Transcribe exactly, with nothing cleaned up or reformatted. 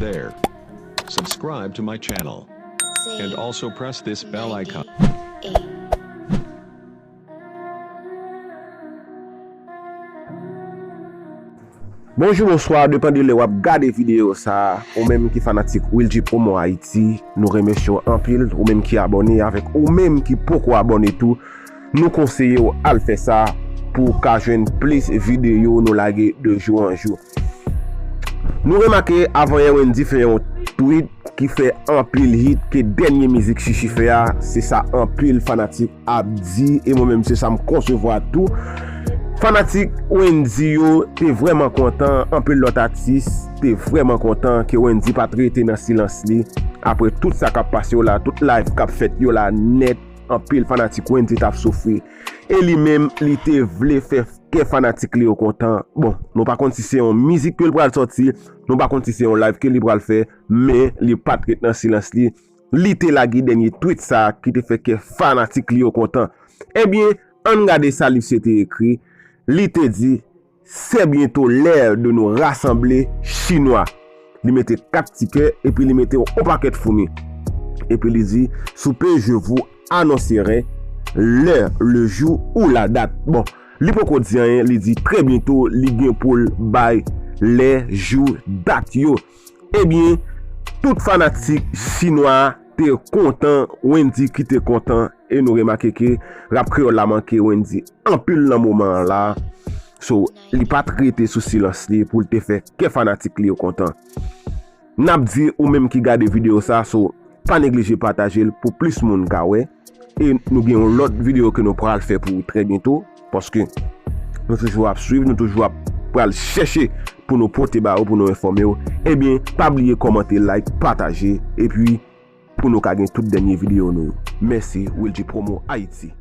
there. Subscribe to my channel. And also press this bell icon. Bonjou, bonswa, depann de lè w ap gade videyo sa a. Ou menm ki fanatik Wilgy Promo Haïti, nou remèsye w anpil. Ou menm ki abòne avèk ou menm ki poko abòne tou, nou konseye w al fè sa pou w ka jwenn plis videyo nou lage de jou an jou. Nou remake avan yè Wendy fè yon tweet ki fè anpil hit ke dènye mizik Chichi fè a, se sa anpil fanatik ap di, e mwen menm se sa m konsevwa tou. Fanatik Wendy yo te vrèman kontan, anpil lòt atis te vrèman kontan ke Wendy pa t rete nan silans li apre tout sa k ap pase yo la, tout live k ap fèt yo la nèt, anpil fanatik Wendy t ap soufri. E li menm, li te vle fè kè fanatik li yo kontan. Bon, nou pa konn si se yon mizik ke l pral sòti, nou pa konn si se yon live ke li pral fè, men li pa t ret nan silans li. Li te lage dènye tweet sa a ki te fè kè fanatik li yo kontan. Ebyen, ann gade sa Livesey te ekri. Li te di, c'est bientôt l'heure de nous rassembler, Chinois. Li mete kat ti kè epi li mete yon pakèt foumi. Epi li di, sous peu, je vous annoncerai l'heure, le jour ou la date. Bon, li poko di anyen, li di très bientôt, li gen pou l bay lè, jou, dat yo. Ebyen, tout fanatik Chinwa te kontan, Wendy ki te kontan, e nou remake ke rap kreyòl la manke Wendy anpil nan moman an la. So, li pa t rete sou silans li pou l te fè kè fanatik li yo kontan. N ap di ou menm ki gade videyo sa, so, pa neglije pataje l pou plis moun ka wè. E nou gen yon lòt videyo ke nou pral fè pou ou trè byento, paske nou toujou ap swiv, nou toujou ap pral chèche pou nou pote ba ou, pou nou enfòme w. Ebyen, pa bliye kòmante, like, pataje, epi pou nou ka gen tout dènye videyo nou yo. Mèsi, Wilgy Promo Haïti.